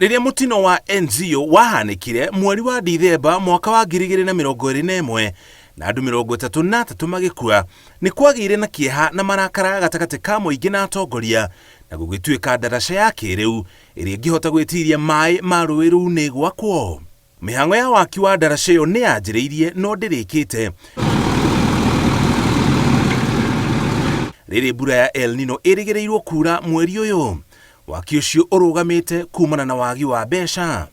Rĩrĩa mũtino wa Enzio wahanĩkire mweri wa Dithemba mwaka wa 2021 na andũ 33 magĩkua, nĩ kwagĩire na kĩeha na marakara gatagatĩ ka mũingĩ na atongoria, na gũgĩtuĩka ndaraca ya kĩrĩu ĩrĩa ĩngĩhota gwĩtiria maĩ ma rũĩ rũu nĩ ĩgwakwo. Mĩhang'o ya waki wa ndaraca ĩyo nĩ yanjĩrĩirie no ndĩrĩkĩte. Rĩrĩ mbura ya El Nino ĩrĩgĩrĩirwo kuura mweri ũyũ. Waki ũcio ũrũgamĩte kumana na wagi wa mbeca.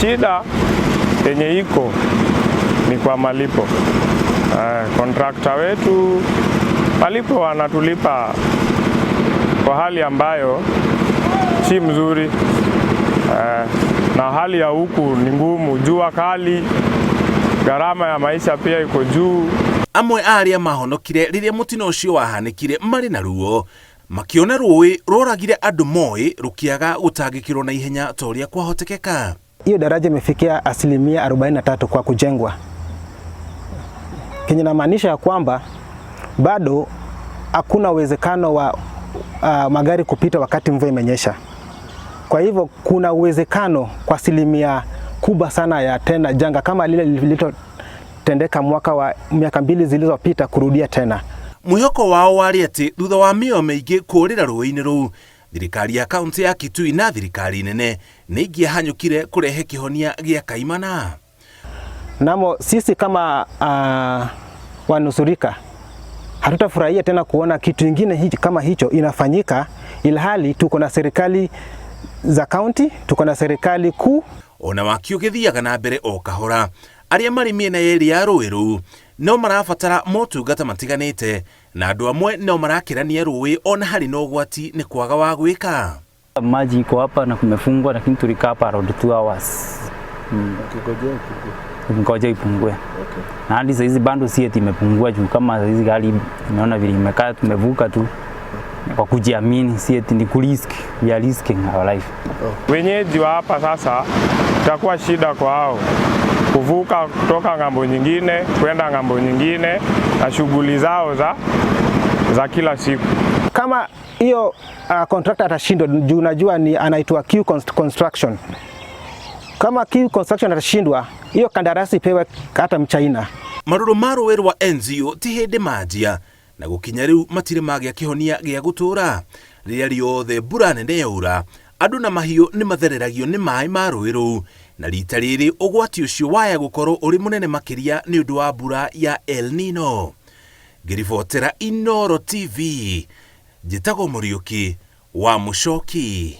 Shida yenye iko ni kwa malipo. Kontrakta wetu malipo wanatulipa kwa hali ambayo si mzuri, na hali ya huku ni ngumu, jua kali, gharama ya maisha pia iko juu. Amwe a arĩa mahonokire rĩrĩa mũtino ũcio wahanĩkire marĩ na ruo makĩona rũĩ rworagire andũ moĩ rũkĩaga gũtangĩkĩrwo na ihenya ta ũrĩa kwahotekeka. Hiyo daraja imefikia 43% kwa kujengwa, kenye inamaanisha ya kwamba bado hakuna uwezekano wa magari kupita wakati mvua imenyesha. Kwa hivyo kuna uwezekano kwa asilimia kubwa sana ya tena janga kama lile lililotendeka mwaka wa miaka 2 zilizopita kurudia tena. Mwĩhoko wao warĩ atĩ thutha wa mĩoyo mĩingĩ kũũrĩra rũĩ-inĩ rũu, thirikari ya kaunti ya Kitui na thirikari nene nĩ ingĩahanyũkire kũrehe kĩhonia gĩa kaimana. Namo sisi kama wanusurika hatutafurahia tena kuona kitu ingine hichi kama hicho inafanyika, ilhali tuko na serikali za kaunti, tuko na serikali kuu. Ona waki ũgĩthiaga na mbere o kahora, arĩa marĩ mĩena yerĩ ya rũĩ rũu no marabatara motungata matiganĩte, na andũ amwe no marakĩrania rũĩ ona harĩ na ũgwati nĩ kwaga wa gwĩka. Maji iko hapa na kumefungwa, lakini tulikaa hapa around 2 hours ngoja ipungue. Na hadi saa hizi bado si eti imepungua, juu kama saa hizi gari imeona vile imekaa, tumevuka tu kwa kujiamini, si eti ni kurisk, we are risking our life. Wenyeji wa hapa sasa itakuwa shida kwa hao kuvuka kutoka ng'ambo nyingine kwenda ng'ambo nyingine na shughuli zao za kila siku. Kama hiyo contractor atashindwa, juu unajua ni anaitwa Q Construction. Kama Q Construction atashindwa, hiyo kandarasi ipewe hata Mchina. Marũrũ ma rũĩ rwa Enzio ti hĩndĩ manjia na gũkinya rĩu matirĩ magĩa kĩhonia gĩa gũtũũra. Rĩrĩa rĩothe mbura nene yaura, andũ na mahiũ nĩ mathereragio nĩ maĩ ma rũĩ rũu, na rita rĩrĩ ũgwati ũcio waya gũkorwo ũrĩ mũnene makĩria nĩ ũndũ wa mbura ya El Nino. Ngĩribotera Inooro TV, njĩtagwo Mũriũki wa Mũcoki.